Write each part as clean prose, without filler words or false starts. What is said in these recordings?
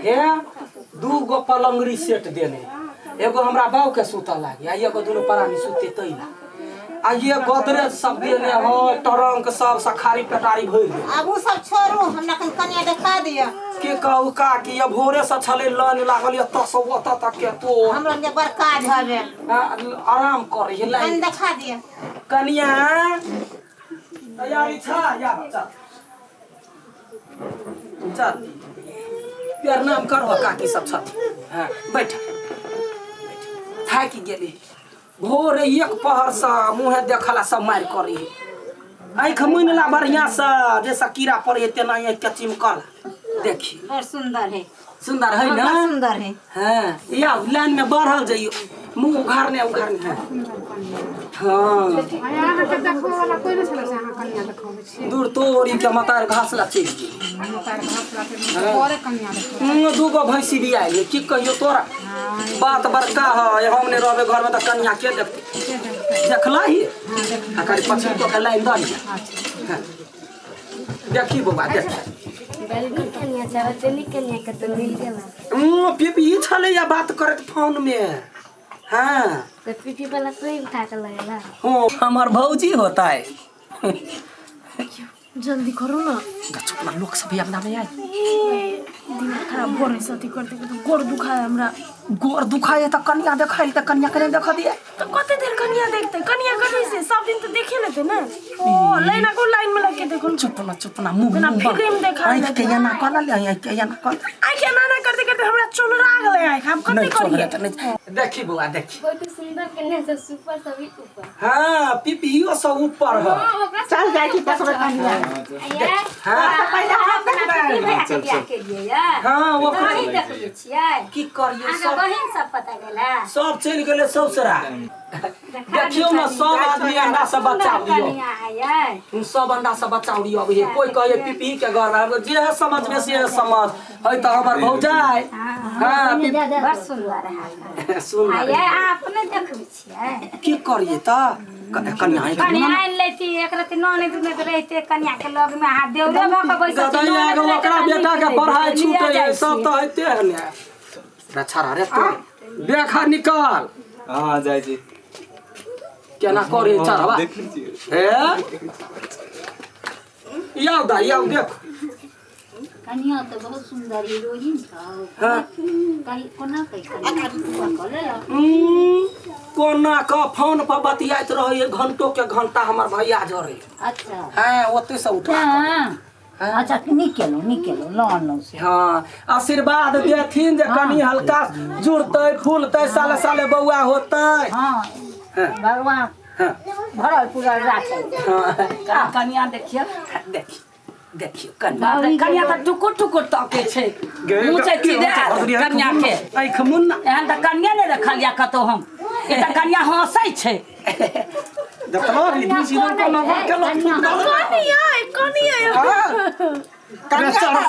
हे दू गो पलंगरी सेट देने एगो हमरा बाऊ के सुतऽ लागी आ एगो दुनू प्राणी सुते तैला आ ये गोदरेज सब देने हो ट्रंक सब सखारी पेटारी भरि गेल। आब उ सब छोड़ू हमरा कनि कनिया देखा दिअ के कहू का कि ये भोरे से छलै लाइन लागल एतऽ से ओतऽ तक के तो हमरा जे बड़ काज हवे आराम करै है कनि लाइन देखा दिअ कनिया तैयारी छ या चल चल प्रणाम करहो काकी सब छथिन हाँ बैठ थाकि गेली भोर एक पहरसँ मुँहे देखला सब मारि करी आँखि मुनि ला बढ़िआँसँ जैसे कीड़ा पड़े तेना आँखि के चिमकल देखी बड़ सुंदर है सुंदर है ना बड़ सुंदर है हाँ या लाइन में बढ़ल जइयो मुँह उघारने उघारने हाँ हाँ अहाँके देखबै वाला कोइ नहि छलै से अहाँ कनिया देखबै छियै दूर तोरी के मतार घास ला चलि गेली तार घास लाके बड़े कनिया देखबै दूगो भैंसी भी आयल की कहियो तोरा बात बड़का है हम नहीं रहबे घर में तऽ कनिया के देखते के देखतै देखला ही हाँ देखबै आ करी पछिल को के लाइन दऽ दिया अच्छा हाँ। देखी बौआ देखी बलबी कनिया चाहते नहीं कनिया के तो मिल गेला पीपी छलै या बात करैत फोन में हाँ तो पीपी वाला कोई उठा के लगेला हो हमर भौजी होता है जल्दी करो ना चुप ना लोग सब अंगना में आए दिमाग खराब हो रही सती करते करते गोड़ दुखाए हमरा गोर दुखाए तऽ कनिया देखै तऽ कनिया के देख दिए तो कते देर कनिया देखते कनिया कथी से सब दिन तो देखे लेते ना ओ लाइन को लाइन में लग के देखो चुप ना चुप ना मुंह जेना मुंह फिल्म देखा आँखि के एना कऽ ले आँखि के एना कऽ ले। आँख एना ना करते करते हमरा चोनरा गेलै आँख हम कते नहीं करिए चोहरे तऽ नहीं देखी बौआ देखी बहुत सुंदर कन्या सब सुपर सभी ऊपर हाँ पिपियो सब ऊपर है चल जाइ छी देखबै कनिया हाँ पहिले हम देखबै चल चल हाँ वो देखबै छियै की करिए अहाँके सब बहिन सब पता गेला सब चलि गेलै ससुरा देखियौ ने सब आदमी अंडा सब बच्चा दियौ कनिया है उन सब अंडा सब बच्चा उड़ियो अबै है कोई कहे पिपी के घर में जे है समझ में से है समझ है तऽ हमर भौजाई हाँ बड़ सुंदर है सुन आये अहाँ अपने देखबै छियै की करिए तऽ कनिया आँखि कनिया आनि लेती एक रति ननैद उनैद रहिते कनिया के लग में अहाँ देवरे भऽ के बैसल छी, गदैया ननैद के रहिते ओकरा तऽ बेटा के नीक पढ़ाई रहिते, छूटे लिअ है जाइ सब छियै। तऽ होइते है ने रे छाड़ा रे तो देखा निकाल हाँ जाइ छी केना करे चढ़वा देख लै छियै हे याव दा याव देख कनिया तऽ बहुत सुन्दर हीरोइन छौ हाँ। कही कोना कही कनिया कऽ लेलक कोना क फोन पर बतियाइत रहे घंटो के घंटा हमर भैया जरे अच्छा हाँ ओते से उठा हाँ अच्छा नीक केलहुँ नीक केलहुँ लऽ अनलहुँ से हाँ आशीर्वाद देथिन जे कनी हल्का जुड़तै फूलतै साले साले बौआ होतै हाँ हाँ। भगवान हाँ भरल पुरल राखै हाँ कनिया देखियौ देखियौ देखियौ कनिया बाप रे, कनिया तऽ टुकुर टुकुर तकै छै मुँह छै चिड़ै कनिया के आँखि मुन्ना एहन तऽ कनिया नहि देखल या कतौ हम ई तऽ कनिया हँसै छै देखलो रे दू सीधो को नंबर के लोग कनिया कनिया कनिया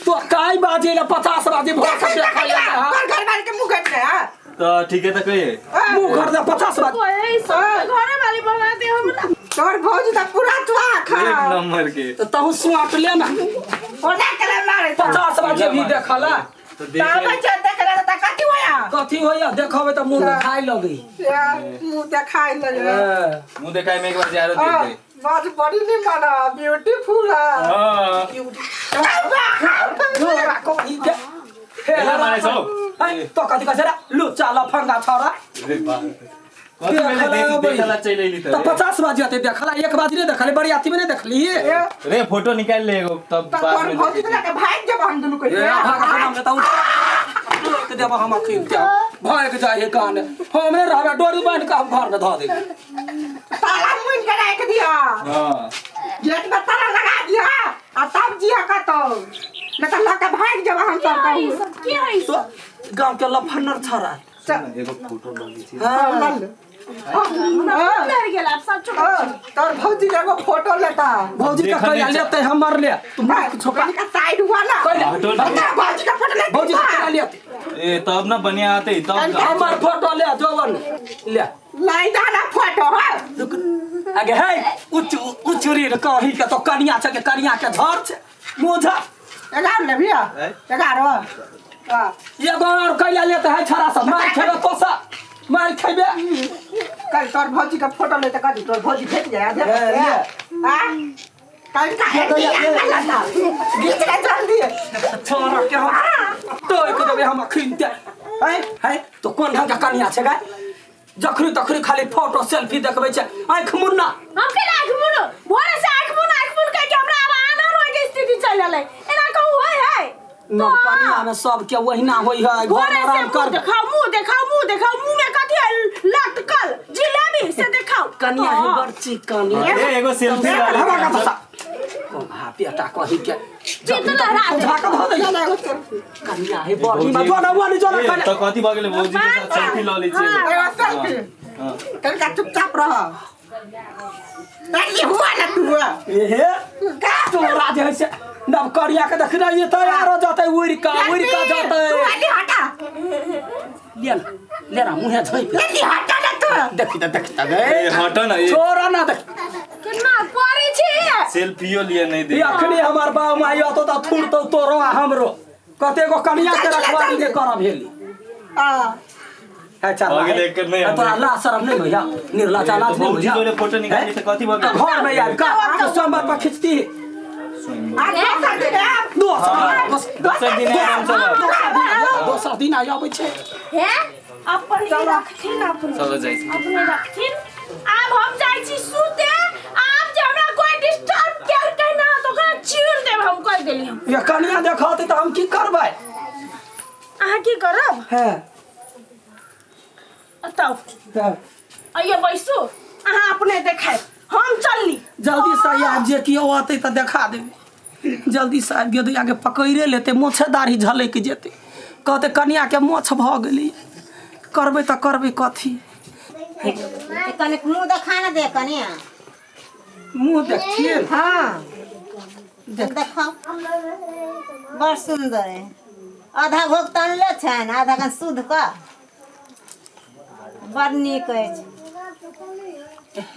तो काय बाजे ला 50 बाजे भोर से देखल घर घर बार के मुंह घट रहे तऽ ठीक है तऽ कहिए मुंह घर दे 50 बाजे ओए सब घरे वाली बना दे हमरा तोर भौजी तऽ पूरा चुआ खा एक नंबर के तो तहु सुआट ले ना ओना केला मारे 50 बाजे भी देखला तऽ देख ताबे चल देखला तऽ कथी होया कथी होइया देखबै तऽ मुंह देखाय लगै मुंह देखाय लगे मुँह देखाय में एक बार जारो देख दे बात बड़ी निमन है ब्यूटीफुल है हाँ तोरा कही के हे एला मारे छौ ऐ, तो कथी कहै छै रे लुच्चा लफंगा छौड़ा रे बाप रे। कथी भेलै देख देखला चलि अयली तऽ तऽ 50 बाजी अते देखला एक बाजी नहीं देखली बरियाती में नहीं देखली रे फोटो निकाल ले एगो तब तऽ बाद तोर में भौजी देखै के भागि जब हम दुनू ए, कहिए भाग के नाम लेता उठ देब हम अखिन के भाग जाए हे कान हमरे रहबे डोरी बांध के हम घर में धऽ देबै ताला मुइन के राखि दिया छी। हाँ गेट में ताला लगा दिया आ तब जिया कतौ नहीं तऽ लऽ के भागि जब हम सब कहू के है तो गांव के लफन्नर छड़ा एगो फोटो लऽ लै छी हाँ डर गेल आब सब चुप तोर भौजी के एगो फोटो लेता भौजी के कहिया लेते हमर ले तुम छोपा कनिका साइड हुआ ना कहिया फोटो ले। भौजी का फोटो ले भौजी के कहिया लेते ए तब ना बढ़िया आते तब हमर फोटो ले जोवन ले लाई दाना फोटो है रुक आगे है उच्च उच्च रे कही के तो कनिया छै के कनिया के झर छै मुझा 11 ले भैया 11 हां एगो और कैला लेते है छड़ा सब मार खेबे तो सब मार खेबे कल तोर भौजी का फोटो लेते कल तोर भौजी भेट जाए ए, ले। हां कल का है घीच के जल्दी छोरा के हम तो एक देबे हम अखिन ते है है तो कोन ढंग के कनिया छै गे जखनी तखनी खाली फोटो सेल्फी देखबै छै आँख मुन्ना हम के आँख मुनो भोरे से आँख मुन कह के हमरा आब आनर होय के स्थिति चल रहलै एना कहू होय है नव कनिया में सबके ओहिना होइ है घर भोरे में से आराम मुंह कर देखाओ मुंह देखाओ मुंह देखाओ मुंह में कथी है लटकल जिलेबी से देखाओ कनिया है बड़ चिकन ए एगो सेल्फी हमरा लऽ का ले फसा कोमा पेटा कही के चित लहरा दे। झाका धो दे कनिया है बड़ निमन जो ना वो नहीं जो ना ए, कनिया तऽ कथी भऽ गेलै भौजी के साथ सेल्फी लऽ लै छियै एगो सेल्फी हँ। कल का चुपचाप रह नहीं हुआ ना तू एहे तोरा जे है से नव करिया के देखना ये तो यारो जतै उड़ि का उड़ि का जतै तू अली हटा ले ना ले ना मुँहे झोंपि जल्दी हटा ना तू देखी त देखी त ए गे हट न ए छोरा ना देख केना करै छी सेल्फियो लिए नहीं दे ई अखनी हमर बाप माई अतो त थुरतौ तोरो आ हमरो कतेको कनिया के रखवारी के करब भेली हां है चल हो गेलै, एकर नहि तोरा हम लाज शरम नहीं भैया निर्लज्जा लाज नहीं भौजी भैया जोरे फोटो निकाली तऽ कथी भऽ गेलै घर में आबि का तो सोमवार पर खिंचती आज दोसर दिन आब दोसर दोसर दिन आराम से लऽ। दोसर दिन आइ अबै छै हे अपन ई रखथिन अपने चलो जाइ छी। अपने रखथिन आब हम जाइ छी सुते आब जे हमरा कोई डिस्टर्ब केलकै ना तऽ ओकरा चीर देब हम कहि देली हम ये कनिया देखत तऽ हम की करबै अहाँ की करब हैं बताउ हैं। अइये बैसू अहाँ अपने देखायब हम चलली जल्दी से आब जे कियो अतै तऽ देखा देबै जल्दी से आबि गेल आगे पकड़े लेतै मोछे दाढ़ी झलकि जेतै कहतै कनिया के मोछ भऽ गेलै करबै तऽ करबै कथी कनिक मुँह देखा न दे कनिया मुँह देखथिन हाँ देख देखाओ बड़ सुन्दर है आधा घोघ तनले छनि आधा कन शुद्ध कऽ बड़ नीक अछि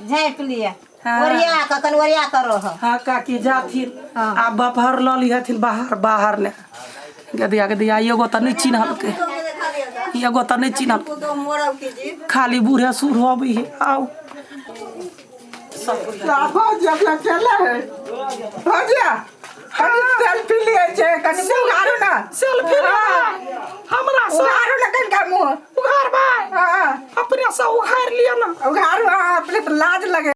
झाँपि लिअ हाँ। ओरिया कऽ कनि ओरिया कऽ रहऽ हाँ काकी जाथिन आ बपहर लऽ लिहथिन बाहर बाहर ने गदिया गदिया एगो तऽ नहि चिन्हलकै एगो तऽ नहि चिन्हलकै खाली बूढ़े सूढ़ अबै है आउ भौजी अभी अकेले है भौजिया कनी सेल्फी लिए छे कनी मुँह उघारू ना सेल्फी हमरा से उघारू ना कनिका मुँह उघार भाई हाँ अपने से उघार लिअ ना उघारू हाँ अपने तो लाज लगे।